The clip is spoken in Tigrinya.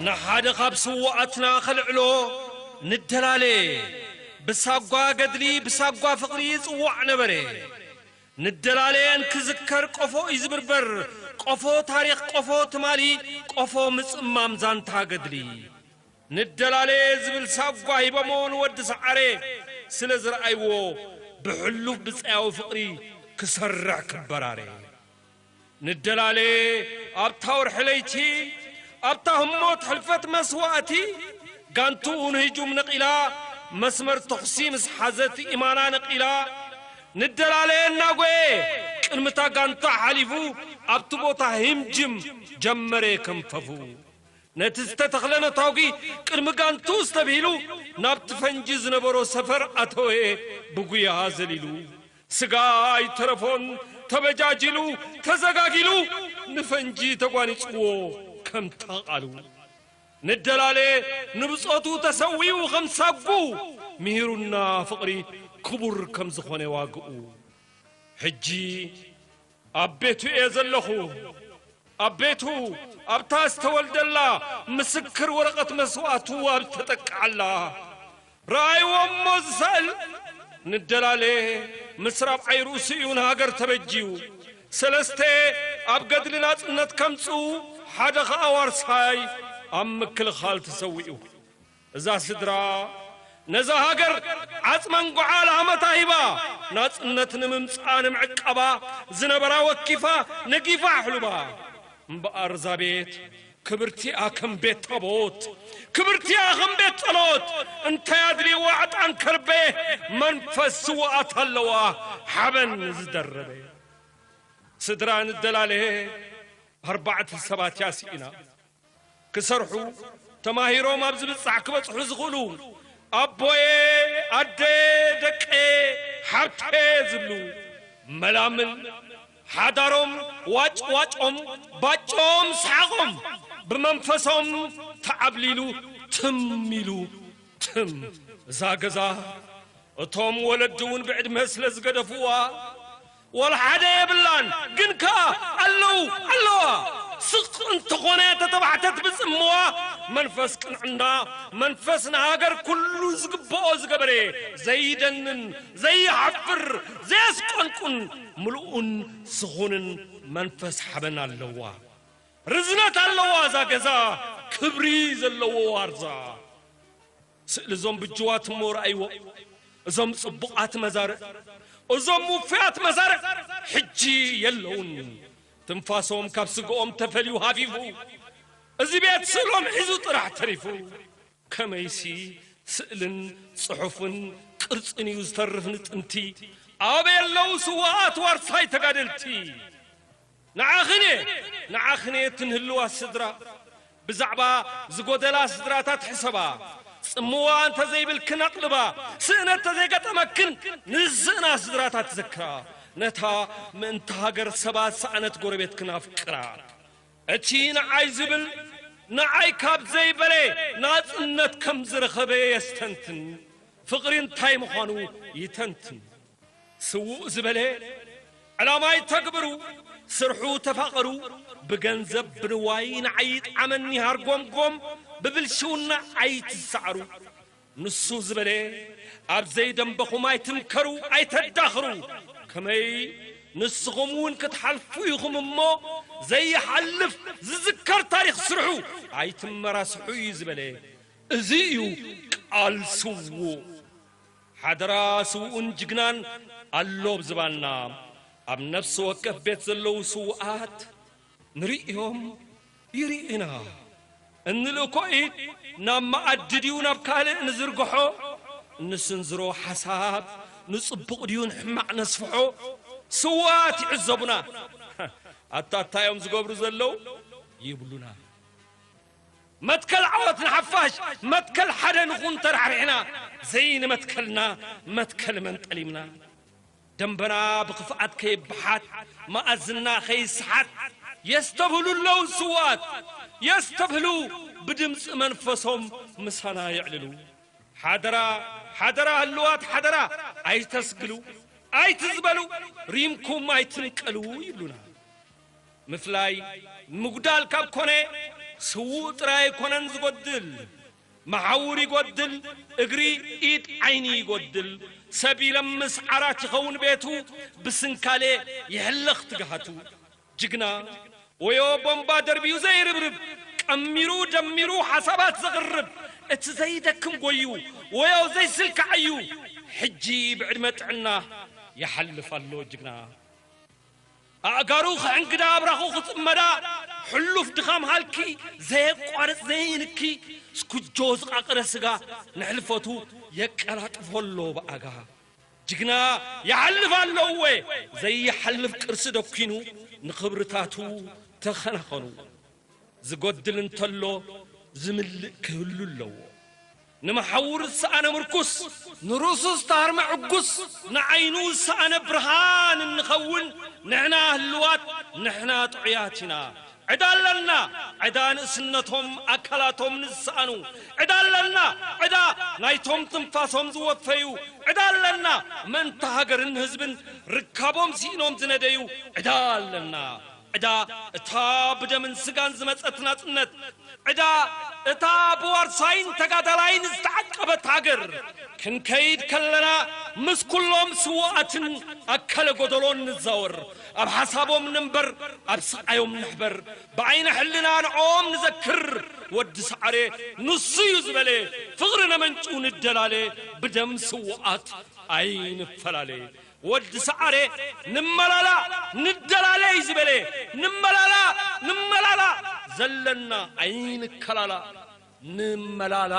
ንሓደ ካብ ስውኣትና ከልዕሎ ንደላለ። ብሳጓ ገድሊ ብሳጓ ፍቕሪ ይጽዋዕ ነበረ። ንደላለ እንክዝከር ቆፎ እዩ ዝብርበር። ቆፎ ታሪኽ፣ ቆፎ ትማሊ፣ ቆፎ ምጽማም ዛንታ ገድሊ። ንደላለ ዝብል ሳጓ ሂቦሞ ንወዲ ሰዓረ ስለ ዝረኣይዎ ብሕሉፍ ብጸያዊ ፍቕሪ ክሰርሕ ክበራረ። ንደላለ ኣብታ ወርሒ ለይቲ ኣብታ ህሞት ሕልፈት መስዋእቲ ጋንትኡ ንህጁም ነቒላ መስመር ተኹሲ ምስ ሓዘት ኢማና ነቒላ ንደላለ እናጎየ ቅድሚታ ጋንታ ሓሊፉ ኣብቲ ቦታ ህምጅም ጀመረ ከንፈፉ። ነቲ ዝተተኽለ ነታጒ ቅድሚ ጋንቱ ዝተብሂሉ ናብቲ ፈንጂ ዝነበሮ ሰፈር ኣተወ ብጉያ ዘሊሉ። ስጋ ኣይተረፎን ተበጃጂሉ ተዘጋጊሉ ንፈንጂ ተጓኒጽዎ ከም ተቓሉ። ንደላለ ንብጾቱ ተሰዊኡ ከም ሳጉ ምሂሩና ፍቕሪ ክቡር ከም ዝኾነ ዋግኡ። ሕጂ ኣብ ቤቱ እየ ዘለኹ። ኣብ ቤቱ ኣብታ ዝተወልደላ ምስክር ወረቐት መስዋእቱ ኣብ ዝተጠቅዓላ። ረኣይዎ እሞ ዝሳእል ንደላለ ምስ ራብዓይ ርእሱ እዩ ንሃገር ተበጅዩ። ሰለስተ ኣብ ገድሊ ናጽነት ከምጽኡ ሓደ ኸኣ ዋርሳይ ኣብ ምክልኻል ተሰዊኡ። እዛ ስድራ ነዛ ሃገር ዓጽመን ጓዓ ላህመታ ሂባ ናጽነት ንምምጻኣ ንምዕቃባ ዝነበራ ወኪፋ ነጊፋ ኣሕሉባ። እምበኣር እዛ ቤት ክብርቲኣ ከም ቤት ታቦት ክብርቲኣ ከም ቤት ጸሎት እንታይ ኣድልይዋ ዕጣን ከርበ መንፈስ ስውኣት ኣለዋ ሓበን ዝደረበ። ስድራ ንደላለ ኣርባዕተ ሰባት እያ ስኢና። ክሰርሑ ተማሂሮም ኣብ ዝብጻሕ ክበጽሑ ዝኽእሉ ኣቦየ ኣደ ደቀ ሓብተ ዝብሉ መላምል ሓዳሮም ዋጭ ዋጮም ባጮም ሰሓቖም ብመንፈሶም ተዓብሊሉ ትም ኢሉ ትም እዛ ገዛ እቶም ወለዲ እውን ብዕድመ ስለ ዝገደፍዋ ወላ ሓደ የብላን ግን ከኣ ኣለዉ ኣለዋ ስቕ እንተኾነ ተተባሕተት ብጽምዋ መንፈስ ቅንዕና መንፈስ ንሃገር ኩሉ ዝግብኦ ዝገበረ ዘይደንን ዘይሓፍር ዘየስቆንቁን ምሉኡን ስኹንን መንፈስ ሓበን ኣለዋ ርዝነት ኣለዋ እዛ ገዛ ክብሪ ዘለዎ ዋርዛ ስእሊ እዞም ብጅዋት እሞ ረኣይዎ እዞም ጽቡቓት መዛርእ እዞም ውፉያት መዛርእ ሕጂ የለውን ትንፋሶም ካብ ስግኦም ተፈልዩ ሃፊፉ እዚ ቤት ስእሎም ሒዙ ጥራሕ ተሪፉ ከመይሲ ስእልን ጽሑፍን ቅርጽን እዩ ዝተርፍ ንጥንቲ ኣበይ ኣለዉ ስዋኣት ዋርሳይ ተጋደልቲ ንዓኽን እየ ንዓኽን እየ እትንህልዋ ስድራ ብዛዕባ ዝጎደላ ስድራታት ሕሰባ ጽምዋ እንተዘይብልክን ኣቕልባ ስእነት ተዘይገጠመክን ንዝስእና ስድራታት ዘክራ ነታ ምእንቲ ሃገር ሰባት ሰኣነት ጎረቤትክን ኣፍቅራ እቲ ንዓይ ዝብል ንዓይ ካብ ዘይበለ ናጽነት ከም ዝረኸበ የስተንትን ፍቕሪ እንታይ ምዃኑ ይተንትን ስዉእ ዝበለ ዕላማ ይተግብሩ ስርሑ ተፋቐሩ ብገንዘብ ብንዋይ ንዓይ ይጥዓመኒ ሃርጎምጎም ብብልሽውና ኣይትሰዓሩ ንሱ ዝበለ ኣብ ዘይደንበኹም ኣይትምከሩ ኣይተዳኽሩ ከመይ ንስኹም እውን ክትሓልፉ ኢኹም እሞ ዘይሓልፍ ዝዝከር ታሪኽ ስርሑ ኣይትመራስሑ እዩ ዝበለ እዚ እዩ ቃል ስዉእ ሓደራ ስውኡን ጅግናን ኣሎ ኣብ ዝባንና ኣብ ነፍሲ ወከፍ ቤት ዘለዉ ስውኣት ንርእዮም ይርእዩና እንልእኮ ኢድ ናብ መኣዲ ድዩ ናብ ካልእ ንዝርግሖ እንስንዝሮ ሓሳብ ንጽቡቕ ድዩ ንሕማቕ ነስፍሖ ስውኣት ይዕዘቡና ኣታ እንታይ እዮም ዝገብሩ ዘለዉ ይብሉና መትከል ዓወት ንሓፋሽ መትከል ሓደ ንኹን ተራሕሪሕና ዘይንመትከልና መትከል መንጠሊምና ደንበና ብኽፍኣት ከይብሓት መኣዝና ከይስሓት የስተብህሉ ኣለዉ ስዋት የስተብህሉ ብድምፂ መንፈሶም ምሳና የዕልሉ ሓደራ ሓደራ ህልዋት ሓደራ ኣይተስግሉ ኣይትዝበሉ ሪምኩም ኣይትንቀሉ ይብሉና ምፍላይ ምጉዳል ካብ ኮነ ስዉእ ጥራይ ኣይኮነን ዝጎድል፣ መሓውር ይጎድል፣ እግሪ፣ ኢድ፣ ዓይኒ ይጎድል። ሰብ ይለምስ ዓራት ይኸውን ቤቱ፣ ብስንካሌ ይሕለኽ ትግሃቱ። ጅግና ወዮ ቦምባ ደርቢዩ ዘይርብርብ፣ ቀሚሩ ደሚሩ ሓሳባት ዘቕርብ፣ እቲ ዘይደክም ጎዩ ወዮ ዘይስልካዕ እዩ። ሕጂ ብዕድመ ጥዕና ይሓልፍ ኣሎ ጅግና። ኣእጋሩ ክሕንግዳ ኣብራኹ ክጽመዳ፣ ሕሉፍ ድኻም ሃልኪ ዘየቋርጽ ዘይንኪ፣ ስኩጆ ዝቓቕረ ስጋ ንሕልፈቱ የቀላጥፎ ኣሎ ብኣጋ። ጅግና ይሓልፍ ኣሎ እወ፣ ዘይሓልፍ ቅርሲ ደኪኑ ንኽብርታቱ ተኸናኸኑ። ዝጎድል እንተሎ ዝምልእ ክህሉ ኣለዎ። ንመሓውር ዝሰኣነ ምርኩስ፣ ንርእሱ ዝተሃርመ ዕጉስ፣ ንዓይኑ ዝሰኣነ ብርሃን እንኸውን ንሕና ህልዋት፣ ንሕና ጥዑያት ኢና። ዕዳ ኣለና፣ ዕዳ ንእስነቶም ኣካላቶም ንዝሰኣኑ። ዕዳ ኣለና፣ ዕዳ ናይቶም ትንፋሶም ዝወፈዩ። ዕዳ ኣለና፣ ምእንቲ ሃገርን ህዝብን ርካቦም ስኢኖም ዝነደዩ። ዕዳ ኣለና፣ ዕዳ እታ ብደምን ስጋን ዝመጸት ናጽነት። ዕዳ እታ ብዋርሳይን ተጋዳላይን ዝተዓቀበት ሃገር። ክንከይድ ከለና ምስ ኩሎም ስዉኣትን ኣካለ ጎደሎን ንዛወር። ኣብ ሓሳቦም ንንበር፣ ኣብ ስቓዮም ንሕበር። ብዓይነ ሕልና ንዕኦም ንዘክር። ወዲ ሰዓረ ንሱ እዩ ዝበለ፣ ፍቕሪ ነመንጩ ንደላለ፣ ብደም ስዉኣት ኣይንፈላለ። ወዲ ሰዓረ ንመላላ ንደላለ እዩ ዝበለ፣ ንመላላ ንመላላ፣ ዘለና ኣይንከላላ፣ ንመላላ።